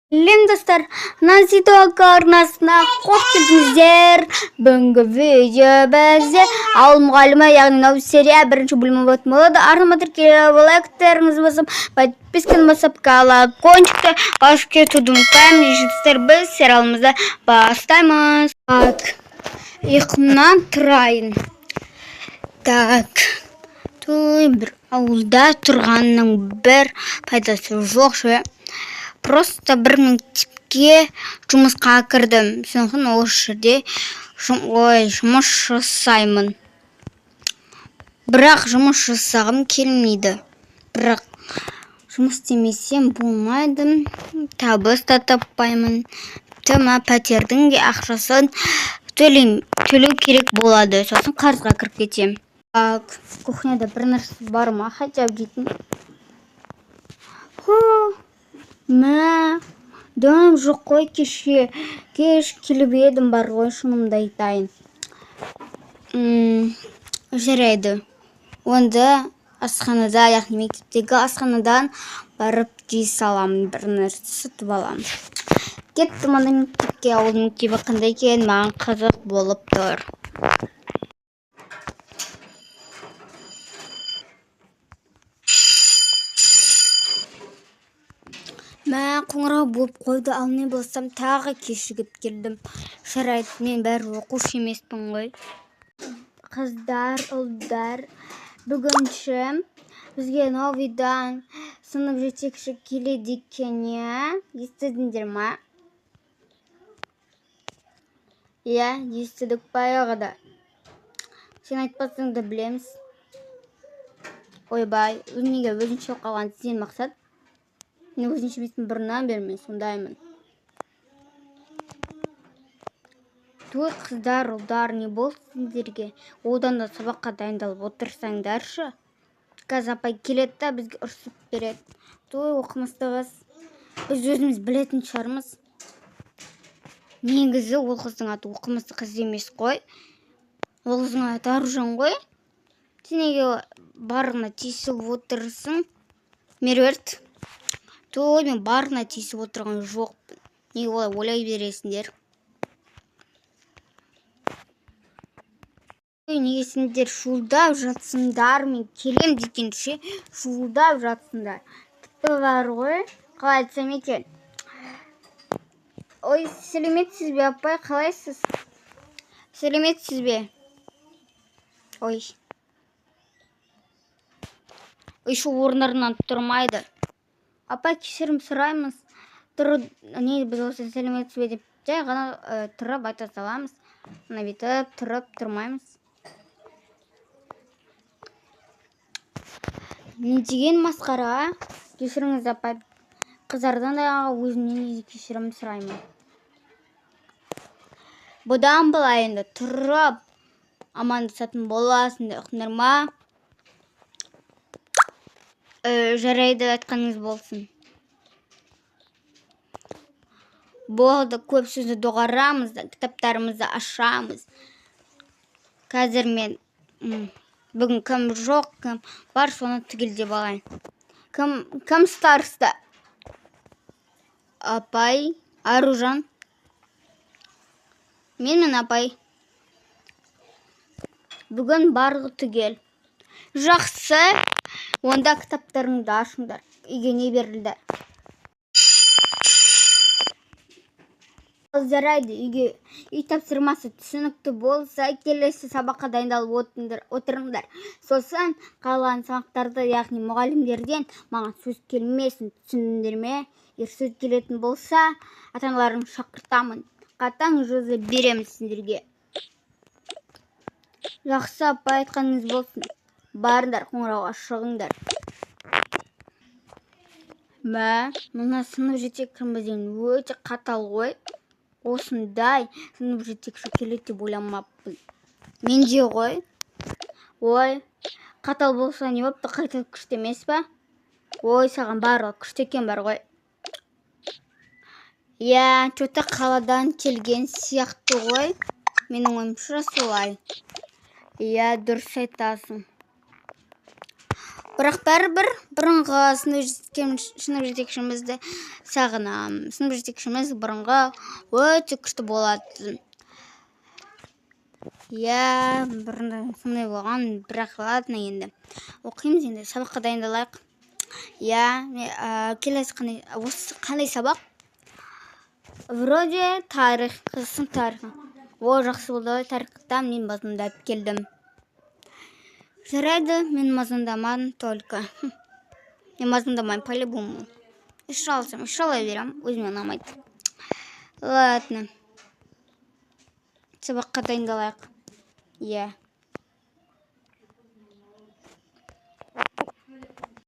Сәлем, достар! Назидок арнасына қош келдіңіздер. Бүгінгі видео бізде ауыл мұғалімі, яғни мынау серия бірінші бөлімі болатын болады. Арнама тіркеліп, лайктарыңызды басып, подписканы басып, колокольчикті басып кетуді ұмытпаймыз. Достар, біз сериалымызды бастаймыз. Так, ұйқымнан тұрайын. Так, той, бір ауылда тұрғанның бір пайдасы жоқ ше. Просто бір мектепке жұмысқа кірдім. Сондықтан осы жерде ой, жұмыс жасаймын. Бірақ жұмыс жасағым келмейді. Бірақ жұмыс істемесем болмайды. Табыс та таппаймын. Тіпті пәтердің де ақшасын төлеу керек болады. Сосын қарызға кіріп кетемін. Так, кухняда бір нәрсе бар ма хотя бы дейтін. Хо, мә, дым жоқ қой. Кеше кеш келіп едім бар ғой, шынымды айтайын. Жарайды. Онда асханада, яғни мектептегі асханадан барып жей саламын, бір нәрсе сатып аламын. Кеттім анда мектепке. Ауылдың мектебі қандай екен, маған қызық болып тұр. Мә, қоңырау болып қойды. Ал мен болсам тағы кешігіп келдім. Жарайды, мен бәрі оқушы емеспін ғой. Қыздар, ұлдар, бүгінше бізге новыйдан сынып жетекші келеді екен, иә? Естідіңдер ма? Иә, естідік баяғыда. Сен айтпасаң да білеміз. Ойбай, неге өзінше болып қалған сен, Мақсат? Мен өзінше емеспін, бұрыннан бері мен сондаймын. Той, қыздар, ұлдар, не болды сендерге? Одан да сабаққа дайындалып отырсаңдаршы. Қазір апай келеді да бізге ұрсып береді. Той, оқымысты қыз. Біз өзіміз білетін шығармыз. Негізі ол қыздың аты оқымысты қыз емес қой. Ол қыздың аты Аружан ғой. Сен неге барлығына тиісіп отырсың? Меруерт. Той, мен барлығына тиісіп отырған жоқпын. Неге олай ойлай бересіңдер? Ой, неге сендер шуылдап жатсыңдар? Мен келем дегенше шуылдап жатсыңдар. Тіпті бар ғой, қалай айтсам екен? Ой, сәлеметсіз бе, апай, қалайсыз? Сәлеметсіз бе? Ой. Еще орындарынан тұрмайды. Апай, кешірім сұраймыз. Тұру не, біз осы сәлеметсіз бе деп жай ғана тұрып айта саламыз. Мына бүйтіп тұрып тұрмаймыз. Не деген масқара, а? Кешіріңіз, апай. Қыздардан да, өзімнен де кешірім сұраймын. Бұдан былай енді тұрып амандасатын боласыңдар, ұқтыңдар ма? Жарайды, айтқаныңыз болсын. Болды, көп сөзді доғарамыз да, кітаптарымызды ашамыз. Қазір мен бүгін кім жоқ, кім бар, соны түгелдеп алайын. Кім староста? Апай, Аружан. Менмін, апай. Бүгін барлығы түгел. Жақсы. Онда кітаптарыңды ашыңдар. Үйге не берілді? Жарайды, үйге үй тапсырмасы түсінікті болса, келесі сабаққа дайындалып отырыңдар. Сосын қалған сабақтарды, яғни мұғалімдерден маған сөз келмесін, түсіндіңдер ме? Егер сөз келетін болса, ата-аналарыңды шақыртамын. Қатаң жаза беремін сендерге. Жақсы, апай, айтқаныңыз болсын. Барыңдар, қоңырауға шығыңдар. Мә, мына сынып жетекшіміз өте қатал ғой. Осындай сынып жетекші келеді деп ойламаппын. Менде ғой. Ой, қатал болса не болыпты, қайта күшті емес па? Ой, саған барлығы күшті екен бар ғой. Иә, че-то қаладан келген сияқты ғой. Менің ойымша солай. Иә, дұрыс айтасың. Бірақ бәрібір бұрынғы сынып жетекшімізді сағынамын. Сынып жетекшіміз бұрынғы өте күшті болатын. Иә, бұрында сондай болған, бірақ ладно, енді оқимыз, енді сабаққа дайындалайық. Иә, келесі қандай, осы қандай сабақ? Вроде тарих, сынып тарихы. О, жақсы болды, тарихта мен мазмұндап келдім. Жарайды, мен мазмұндамадым только. Мен мазмұндамаймын по-любому. 3 алсам, 3 ала беремін, өзіме ұнамайды. Ладно. Сабаққа дайындалайық. Иә.